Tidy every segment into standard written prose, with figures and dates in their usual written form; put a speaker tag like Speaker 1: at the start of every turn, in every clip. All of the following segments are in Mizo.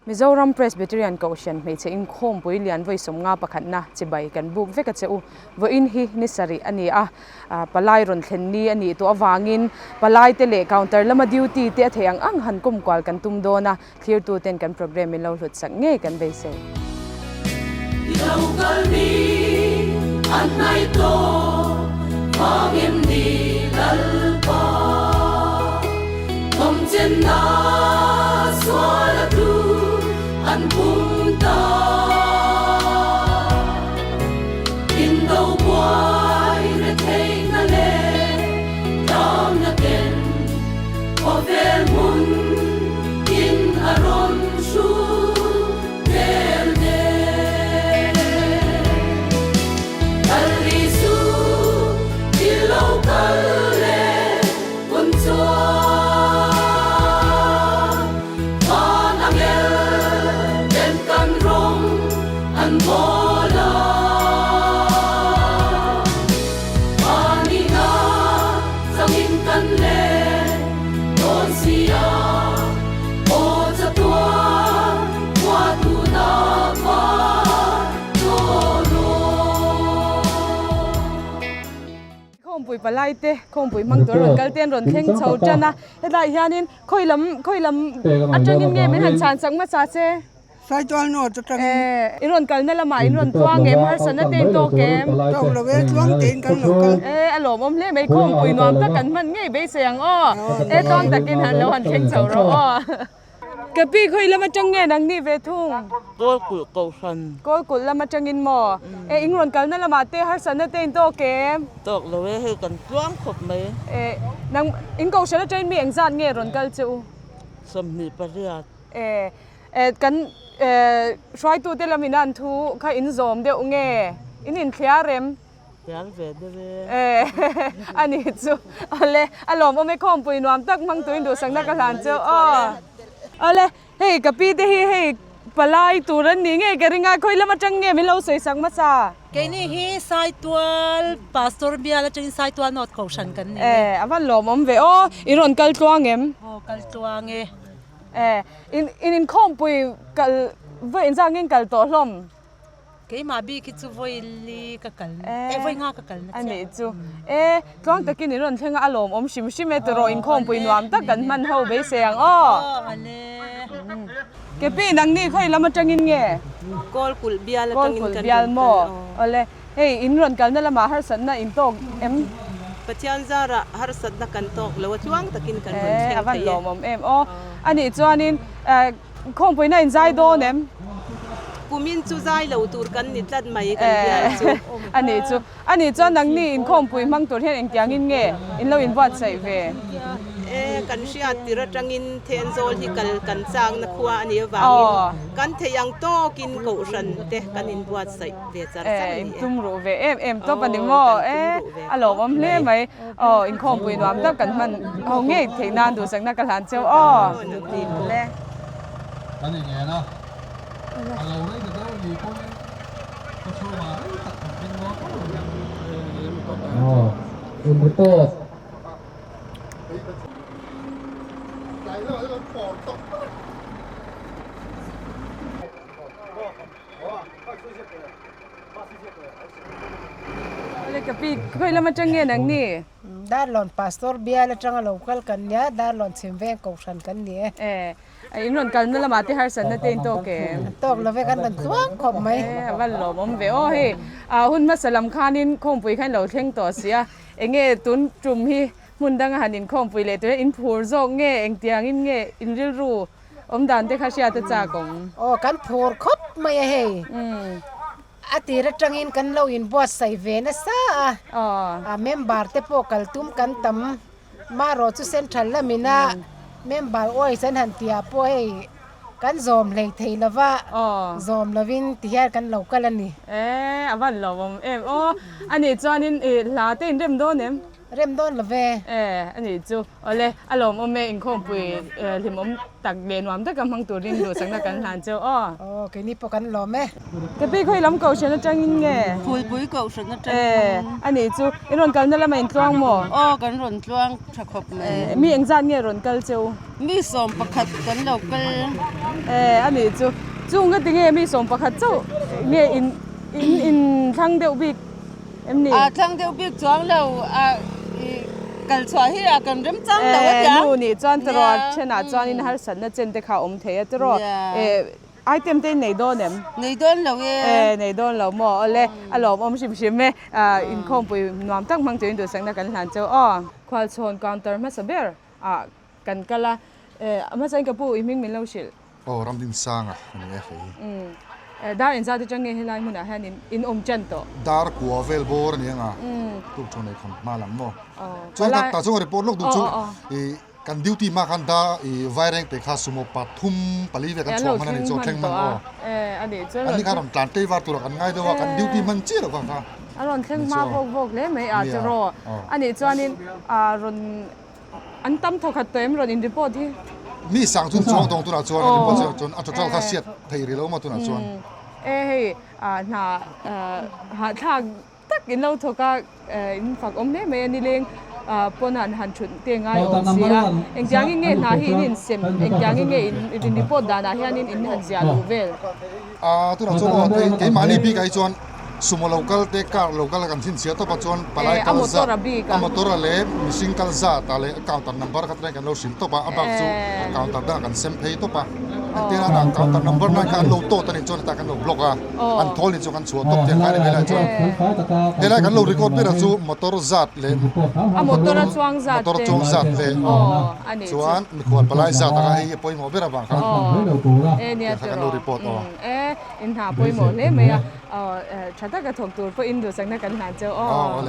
Speaker 1: Mizoram Presbyterian Kohhran hmeichhe inkhawmpui lian vawi 50 pakhatna chibai kan buk vek a che u. Vawiin hi ni sarih a ni a, palai rawn thlen ni a nih tawh avangin palai te leh counter lama duty te a theih ang ang han kawm kual kan tum dawn a, thlirtu ten kan programme in lo hlut sak ngei kan beisei.
Speaker 2: I lo kal ni an hnaih tawh vang em ni Lalpa Thawmchenna sual a tlu an pum ta Indo buai retheihna leh tlamna ten khawvel hmun in a rawn hrut
Speaker 1: Khawmpui palai te khawmpui hmang tur rawn kal te an rawn thleng chho tan a hetlai hianin khawi lam khawi lam atangin nge min han chhan chak hmasa che.
Speaker 3: Saitual North atangin.
Speaker 1: Eh, in rawn kalna lamah in rawn tluang em? Harsatna te in tawk em?
Speaker 3: Tawk lo e, tluang tein kan lo kal.
Speaker 1: Eh, a lawmawm hle mai, khawmpui nuam tak kan hman ngei beisei ang aw. Eh, tluang takin han lo han thleng chho rawh aw. Ka pi khawi lam atang nge nang ni ve thung?
Speaker 4: Kawlkulh Kohhran.
Speaker 1: Kawlkulh lam atangin maw? Eh, in rawn kalna lamah te harsatna te in tawk em?
Speaker 4: Tawk lo e, hei kan tluang khawp mai.
Speaker 1: Eh, nang in Kohhran atangin mi engzat nge rawn kal che u?
Speaker 4: 28.
Speaker 1: Eh, Eh kan eh hruaitute lamin an thu kha in zawm deuh nge? In inthliar em?
Speaker 4: Thiar ve deuh e.
Speaker 1: Eh a ni chu. Awle a lawmawm e khawmpui nuam tak hmang tuin duhsakna ka hlan chu aw. Awle hei ka pi te hi hei palai tur an ni ngei ka ring a khawi lam atang nge min lo sawi sak hmasa?
Speaker 5: Keini hi Saitual Pastor bial atangin Saitual North Kohhran kan ni e.
Speaker 1: Eh a van lawmawm ve aw. I rawn kal tluang em?
Speaker 5: Aw kal tluang e.
Speaker 1: Eh, in in inkhawmpui kal vawi inzangin kal tawh hlawm.
Speaker 5: Keimah bik hi chu vawi li ka kal eh vawi nga ka kal na chiah.
Speaker 1: A nih chu. Eh, tluang takin in rawn thleng a, a lawmawm hrim hrim e tawh inkhawmpui nuam tak kan hman ho beisei ang aw.
Speaker 5: Aw, ale.
Speaker 1: Ke pi nangni khawi lam atangin nge?
Speaker 6: Kawlkulh bial atangin kan rawn
Speaker 1: Kawlkulh bial maw? Awle. Hei, in rawn kalna lamah harsatna in tawk em?
Speaker 6: Pathian zarah harsatna kan tawk lo a, tluang takin kan rawn thleng thei e.
Speaker 1: A van lawmawm em aw. A nih chuanin khawmpuina in zai dawn em?
Speaker 6: Kumin chu zai lo tur kan ni tlat mai kan bial chu.
Speaker 1: A nih chu. A nih chuan nangni inkhawmpui hmang tur hian engtiangin nge in lo inbuatsaih ve?
Speaker 6: E, kan hriat tir atangin Thenzawl hi kal kan chakna khua a nih avangin kan theih ang tawkin kohhran te kan inbuatsaih ve char char a ni e.
Speaker 1: In tum ruh ve em em tawp a ni maw? E, a lawmawm hle mai. Aw, inkhawmpui nuam tak kan hman ho ngei theih nan duhsakna ka hlan cheu aw. Le.
Speaker 7: Kan ingen a, a lo rei ta deuh ni pawhin ka chhungah rei tak kan ding dawn tho ang.
Speaker 8: Aw, in report.
Speaker 1: Khawi lam atang nge nang ni?
Speaker 9: Darlawn Pastor bial atanga lo kal kan nia, Darlawn chhim veng kohhran kan ni e.
Speaker 1: E, in rawn kalna lamah te harsatna te in tawk em?
Speaker 9: An tawk lo ve, kan rawn tluang khawp mai.
Speaker 1: E, a van lawmawm ve aw hei. Hun hmasa lam khanin khawmpui kha in lo thleng tawh si a, enge tun tum hi Hmun danga han inkhawmpui leh tur hian in phur zawk nge engtiangin nge in rilru awm dan te kha hriat a chak awm?
Speaker 9: Aw kan phur khawp mai a hei. A tir atangin kan lo inbuatsaih ve nasa a, a member te pawh kal tum kan tam. Marawh chu central lamina member ois an han tih ah pawh hei kan zawm hlei thei lova, zawm lovin ti hian kan lo kal a ni.
Speaker 1: E a van lawmawm em aw. Anih chuanin i hla te inrem dawn em?
Speaker 9: Rem dawn lo ve.
Speaker 1: E, a nih chu. Awle, a lawmawm e, inkhawmpui hlimawm tak leh nuam taka hmang turin duhsakna kan hlan cheu aw.
Speaker 9: Aw, keini pawh kan lawm e.
Speaker 1: Ka pi khawi lam kohhran atangin nge?
Speaker 10: Phulpui kohhran atangin.
Speaker 1: E, a nih chu. I rawn kalna lamah in tluang maw?
Speaker 10: Aw, kan rawn tluang tha khawp mai.
Speaker 1: E, mi engzat nge rawn kal cheu?
Speaker 10: Mi 11 kan lo kal.
Speaker 1: E, a nih chu. Chung ka ti nge mi 11 chauh nge in in in thlang deuh bik? Em ni?
Speaker 10: A thlang deuh bik chuang lo a i kal chhuah hi a kan rem chang lo a tia.
Speaker 1: Nu nih chuan tiraw thenah chuan in harsatna chen te kha a awm thei a tiraw. E item te in nei dawn em?
Speaker 10: Nei dawn lo e.
Speaker 1: E nei dawn lo maw? Awle a lawmawm hrim hrim e. Inkhawmpui nuam tak hmang turin duhsakna kan hlan cheu aw. Khualchhawn counter hmasa ber ah kan kal a. E a hmasa in ka pu i hming min lo hrilh.
Speaker 11: Aw Ramdinsanga a ni e hei.
Speaker 1: Umm dar engzat atang nge helai hmunah hian in in awm tan tawh?
Speaker 11: Dar kua vel bawr a ni ang a, tuk thu nei kham hma lam maw. Chuan ka tah chuan ka report lawk duh chu i kan duty hma khan da i vaireng te kha sumo pathum pali vel kan chhuah hman a ni chu a thleng hman aw. An ni kha rawn tlan tei var turah kan ngai deuh a kan duty hman chiah loh kha kha.
Speaker 1: A rawn thleng hma vawk vawk hle mai a tiraw. A nih chuanin a rawn An tam thawkhat tawh em rawn in report hi?
Speaker 11: Mi sang chun chuang tawng tunah chuan a report chiah chuan a total kha hriat thei rih lo maw tunah chuan.
Speaker 1: E hei hna hahthlak tak in lo thawk a in fak awm hle mai a nileng pawn han han thut te ngai awm si a engtiangin nge hna hi in insem engtiangin nge in report danah hianin in han ziah luh vel.
Speaker 11: A tunah chuan aw keimahni bikah hi chuan Sumo lo kal te car lo kal a kan chhinchhiah tawp a chuan palai kal zat a motor a leh mihring kal zat ah leh counter number kha tlai kan lo hrilh tawp a a bak chu counter dangah kan sem phei tawp a engtin a counter number nan khan an lo tawt a nih chuan hetah kan lo block a an thawl nih chuan kan chhuah tawp tiang kha a ni mai lai chuan helai kan lo record ber a chu motor zat leh
Speaker 1: a motor a chuang zat
Speaker 11: motor chuang zat leh chuan mikhual palai zat ah kha hei hi a pawimawh ber avang khan tiang kha kan lo report aw.
Speaker 1: In hna pawimawh hle mai a, tha taka thawk tur pawhin duhsakna kan hlan cheu aw.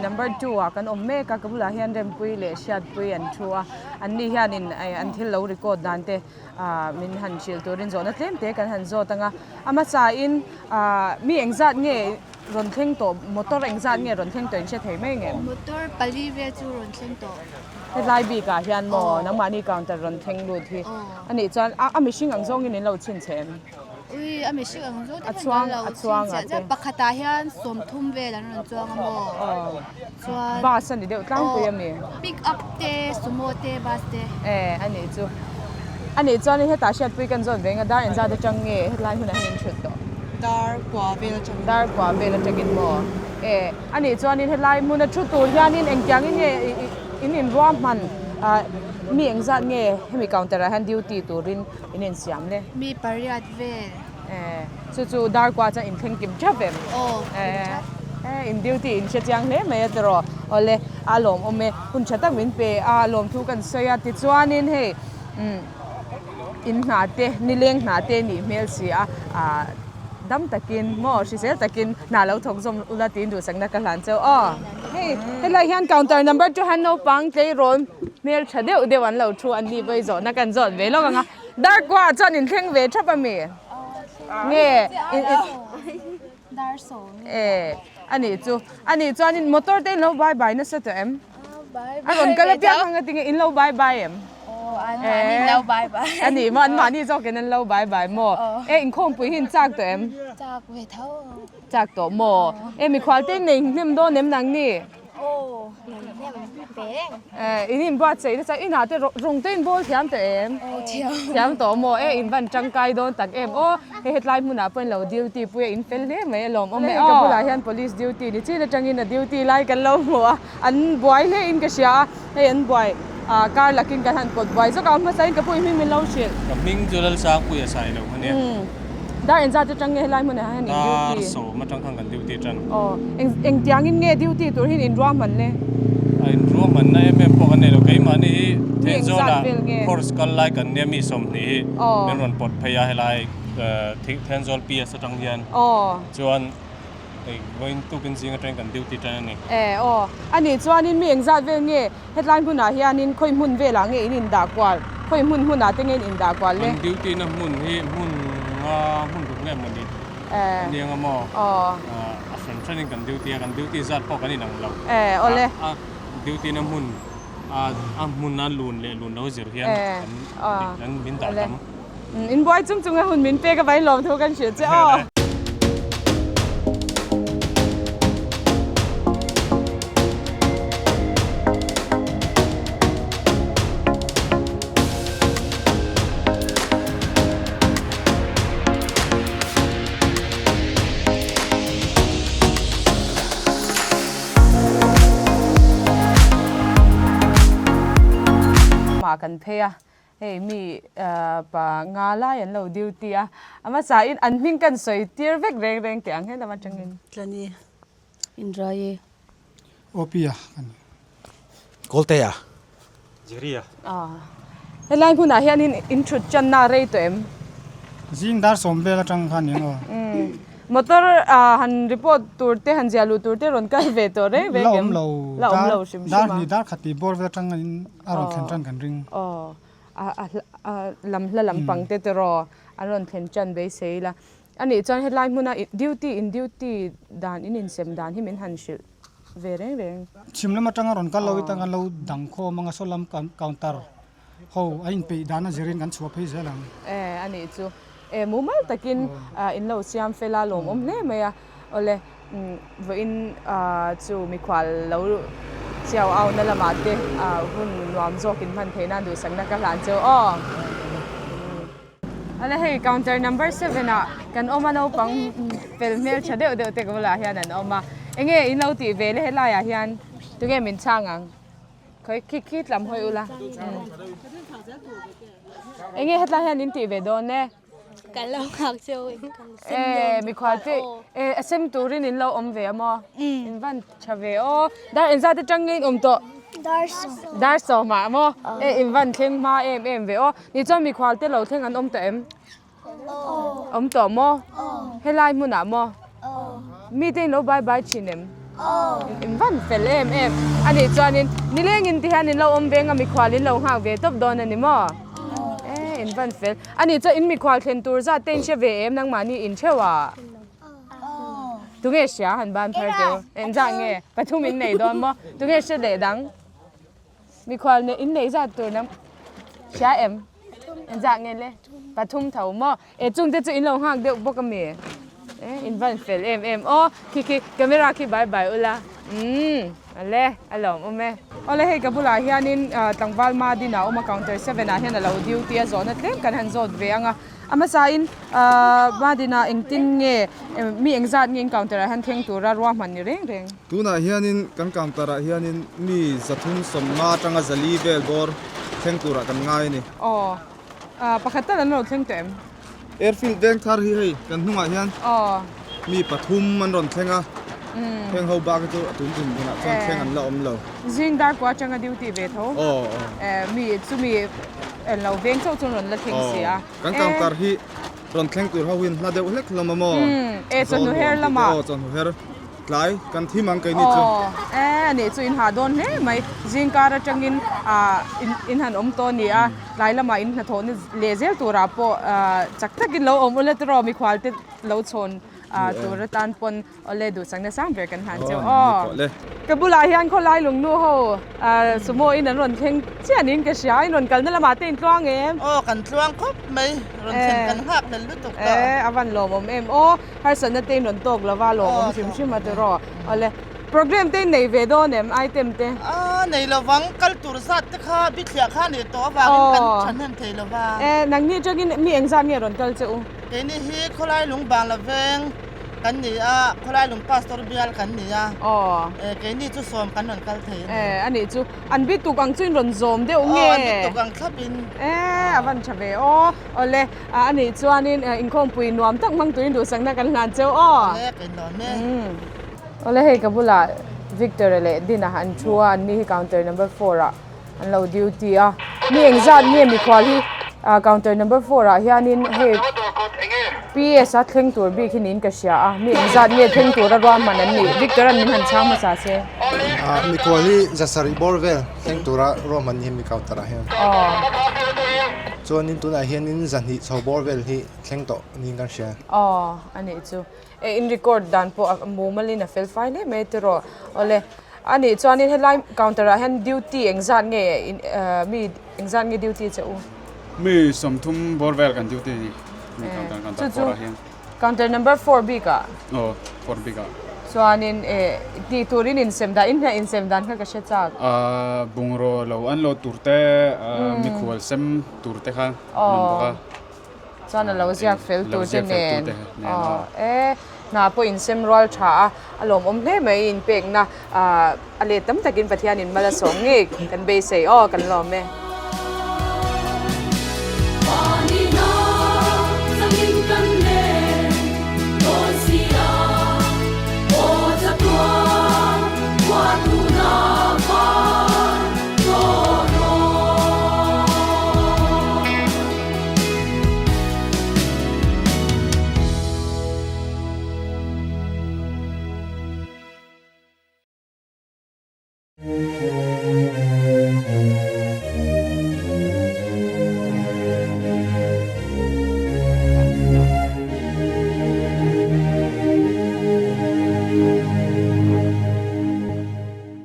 Speaker 1: Number 2 ah kan awm mek a, ka bulah hian Rempui leh Hriatpui an thu a. An ni hianin an thil lo record dan te min han hrilh turin zawhna tlem te kan han zawt ang a. A hmasain mi engzat nge rawn thleng tawh, motor engzat nge rawn thleng tawh in hre thei mai ngem?
Speaker 12: Motor pali vel chu rawn thleng tawh.
Speaker 1: Hetlai bikah hian maw nangmahni counter rawn thleng lut hi a nih chuan a mihring ang zawngin in lo chhinchhe em?
Speaker 12: Ui, a mihring ang zawng te khan kan lo chhinchhiah chuan pakhatah hian 30 vel an rawn chuang a maw? Chuan
Speaker 1: Bus a ni deuh tlangpui a mi?
Speaker 12: Pick up te, sumo te, bus te.
Speaker 1: E, a nih chu. A nih chuan hetah hriatpui kan zawn ve nga dar engzat atang nge hetlai hunah hian in thut tawh?
Speaker 13: Dar kua vel atangin.
Speaker 1: Dar kua vel atangin maw? E, a nih chuanin hetlai hmuna thu tur hianin engtiangin nge in inruahman mi engzat nge hemi counter ah hian duty turin In insiam le.
Speaker 12: Mi pariat vel.
Speaker 1: Eh, chu chu dar kua chuan inthleng kim thap em?
Speaker 12: Aw, kim thap.
Speaker 1: Eh, in duty in hre chiang hle mai a tiraw. Awle, a lawmawm e. Hun tha tak min pe a, lawmthu kan sawi a. Tichuanin hei, umm, in hna te, nileng hna te nih hmel si a, ah, dam takin maw, hrisel takin hna lo thawk zawm ula tiin duhsakna ka hlan cheu aw. Hei, helai hian counter number 2 hian naupang tleirawl hmel tha deuh deuh an lo thu an ni pawh hi zawhna kan zawt ve lawk ang a. Dar kuah chuan in thleng ve thap a mi? Nge E a nih chu a nih chuanin motor te in lo bye bye nasa tawh em? A rawn kal apiang ang a tinge in lo bye bye em? A nih maw an mahni zawkin an lo bye bye maw? E inkhawmpui hi in chak tawh em?
Speaker 12: Chak ve tho.
Speaker 1: Chak tawh maw? E mikhual te nei hnem dawn em nang ni?
Speaker 12: Aw, nei hnem ve reng.
Speaker 1: E, in inbuatsaih nasa, inah te rawng te in bawl thiam tawh em?
Speaker 12: Aw, thiam.
Speaker 1: Thiam tawh maw? E, in van tangkai dawn tak em? Aw, hei hetlai hmunah pawh in lo duty pui a, in fel hle mai alawm awm e. Ka bulah hian police duty ni chin atangin a duty lai kan lo hmu a, an buai hle in ka hria a, hei an buai kar lakin kan han pawt buai zawk a, hmasa in ka pu i hming min lo hrilh.
Speaker 14: Ka hming chu Lalsangpuia sai lo kha nia.
Speaker 1: Dar engzat atang nge helai hmunah hian in duty?
Speaker 14: Dar sawm atang khan kan duty tan.
Speaker 1: Aw, eng engtiangin nge duty tur hian in ruahman le?
Speaker 14: A in ruahmanna em em pawh kan nei lo, keimahni hi Thenzawl ah course kal lai kan nia mi 20 hi min rawn pawt phei a helai Thenzawl PS atang hian chuan hei vawiin tukin zing atangin kan duty tan a ni.
Speaker 1: E aw, a nih chuanin mi engzat vel nge hetlai hmunah hianin khawi hmun velah nge in indah kual, khawi hmun hmunah te nge in indah kual le?
Speaker 14: Kan duty na hmun hi hmun nga hmun ruk nge mawni a ni anga maw? A hran hranin kan duty a, kan duty zat pawh kan inang lo.
Speaker 1: E aw le.
Speaker 14: A duty na hmun a hmuna lun leh lun lo zir hian kan min dah tam.
Speaker 1: In buai chung chung a hun min pek avangin lawmthu kan hrilh che aw. Mah kan phei a Hei mi pa nga lai an lo duty a, a hmasa in an hming kan sawi tir vek reng reng teh ang helam atangin.
Speaker 5: Tlani Indraye.
Speaker 15: Opia kan ni.
Speaker 16: Kawltea. Jeria.
Speaker 1: Helai hmunah hianin in thut channa rei tawh em?
Speaker 15: Zing dar sawm vel atang khan eng aw.
Speaker 1: Motor han report tur te han ziah luh tur te rawn kal ve tawh reng reng em?
Speaker 15: La awm lo.
Speaker 1: La awm lo hrim hrim a.
Speaker 15: Dar hnih dar khat tih bawr vel atang in a rawn thlen tan kan ring.
Speaker 1: Aw a lam hla lampang te tiraw an rawn thlen tan beisei ila. A nih chuan helai hmuna duty in duty dan in insem dan hi min han hrilh ve reng reng.
Speaker 15: Chhim lam atanga rawn kal lo hi tan kan lo dang khawm anga saw lam counter ho a inpeih dan a zirin kan chhuah phei zel ang.
Speaker 1: E a nih chu. E mumal takin in lo siam fel a lawmawm hle mai a. Awle vawiin chu mikhual lo chiau au na lamah te hun nuam zawk in hman theih nan duhsakna ka hlan cheu aw. Awle hei counter number seven ah kan awm a naupang fel hmel tha deuh deuh te ka bulah hian an awm a. Enge in lo tih ve le helai ah hian tunge min chhang ang? Khawi khi khi tlam hawi ula. Enge hetlai hian in tih ve dawn e?
Speaker 12: Kan lo nghak cheu in kan sem dawn.
Speaker 1: E mikhual te e a sem turin in lo awm ve a maw? In van tha ve aw. Dar engzat atang nge in awm tawh?
Speaker 12: Dar sawm.
Speaker 1: Dar sawm ah maw? E in van thleng hma em em ve aw. Ni chuan mikhual te lo thleng an awm tawh em? Awm tawh maw? Helai hmunah maw? Mite in lo bai bai thin em? In van fel em em. A nih chuanin nilengin ti hian in lo awm veng a mikhual in lo nghak ve tawp dawn a ni maw? E in van fel. A nih chuan in mikhual thlen tur zat te in hre ve em nangmahni in theuh a? Tunge hria han ban phar teh u. Engzah nge? Pathum in nei dawn maw? Tunge hre leh dang? Mikhual nen in neih zat tur nang hria em? Engzah nge le? Pathum tho maw? E chung te chu in lo nghak deuh bawk a mi? E in van fel em em aw khi khi camera khi bai bai ula umm ale a lawm awm e. Awle hei ka bulah hianin tlangval Madin a awm a counter seven ah hian a lo duty a zawhna tlem kan han zawt ve ang a. A hmasain Madina engtin nge mi engzat nge in counter ah hian thleng tura ruahman ni reng reng?
Speaker 17: Tunah hianin kan counter ah hianin mi 350 atanga 400 vel bawr thleng turah kan ngai a ni.
Speaker 1: Aw, pakhat tal an lo thleng tawh em?
Speaker 17: Airfield veng thar hi hei kan hnungah hian mi pathum an rawn thleng a, heng ho bak hi chu a tun tum hunah chuan thleng an la awm lo.
Speaker 1: Zing dar kua atanga duty ve tho.
Speaker 17: Aw aw.
Speaker 1: Mi chumi en lo veng chauh chuan rawn la thleng si a.
Speaker 17: Kan counter hi rawn thleng tur ho hian hla deuh hlek hlawm a maw?
Speaker 1: E chawhnu her lamah.
Speaker 17: Aw chawhnu her tlai kan thim ang keini chu.
Speaker 1: Aw e anih chu in hah dawn hle mai. Zing kar atangin in han awm tawh a ni a, tlai lamah in hnathawhna leh zel turah pawh chak takin lo awm ula tiraw mikhual te lo chhawn tur atan pawn Awle duhsakna sang ber kan hlan cheu aw. Ka bulah hian khawlai lungnu ho sumo in an rawn thleng chiah niin ka hria, in rawn kalna lamah te in tluang em?
Speaker 4: Aw kan tluang khawp mai, rawn thlen kan nghak hlel lutuk tawh.
Speaker 1: E a van lawmawm em aw, harsatna te in rawn tawk lova lawmawm hrim hrim a tiraw. Awle program te in nei ve dawn em item te?
Speaker 4: A nei lovang, kal tur zat te kha bithliah kha a nih tawh avangin kan thahnem thei lova.
Speaker 1: E nangni atangin mi engzat nge rawn kal che u?
Speaker 4: Keini hi khawlai lung bangla veng. Kan ni a, khawlai lung pastor bial kan ni a.
Speaker 1: Aw.
Speaker 4: Eh, keini chu sawm kan rawn kal thei a ni.
Speaker 1: Eh, a nih chu. An bi tuk ang chu in rawn zawm deuh nge?
Speaker 4: Aw, an bi tuk ang thlap in.
Speaker 1: Eh, a van tha ve aw. Awle, a nih chuanin inkhawmpui nuam tak hmang turin duhsakna kan hlan cheu aw.
Speaker 4: Awle, ka inlawm e.
Speaker 1: Awle, hei ka bulah Victor-a leh Dina an thu a, an ni hi counter number four-ah an lo duty a. Mi engzat nge mikhual hi counter number four-ah hianin hei. PS a thleng tur bik hi niin ka hria a, mi engzat nge thleng tura ruahman an nih? Victor-a'n min han chhang hmasa se.
Speaker 18: Ah, mikhual hi zasarih bawr vel thleng tura ruahman ni hemi counter ah hian.
Speaker 1: Aw.
Speaker 18: Chuanin tunah hianin zahnih chho bawr vel hi thleng tawh niin kan hria.
Speaker 1: Aw, a nih chu. E in record dan pawh a mumalin a fel fai hle mai tiraw. Awle, a nih chuanin helai counter ah hian duty engzat nge in mi engzat nge duty che u?
Speaker 19: Mi 30 bawr vel kan duty ni mi counter counter 4 ah hian.
Speaker 1: Counter number 4 bik ah?
Speaker 19: Aw, 4 bik ah.
Speaker 1: Chuanin e tih turin insem dan, in hna insem dan kha ka hre chak.
Speaker 19: Ah bungraw lo unload tur te, mikhual sem tur te kha an awm bawk a.
Speaker 1: Chuan a lo ziak fel tur te nen aw e hna pawh insem rual tha a, a lawmawm hle mai inpekna ah a let tam takin Pathianin mal a sawm ngei kan beisei aw kan lawm e.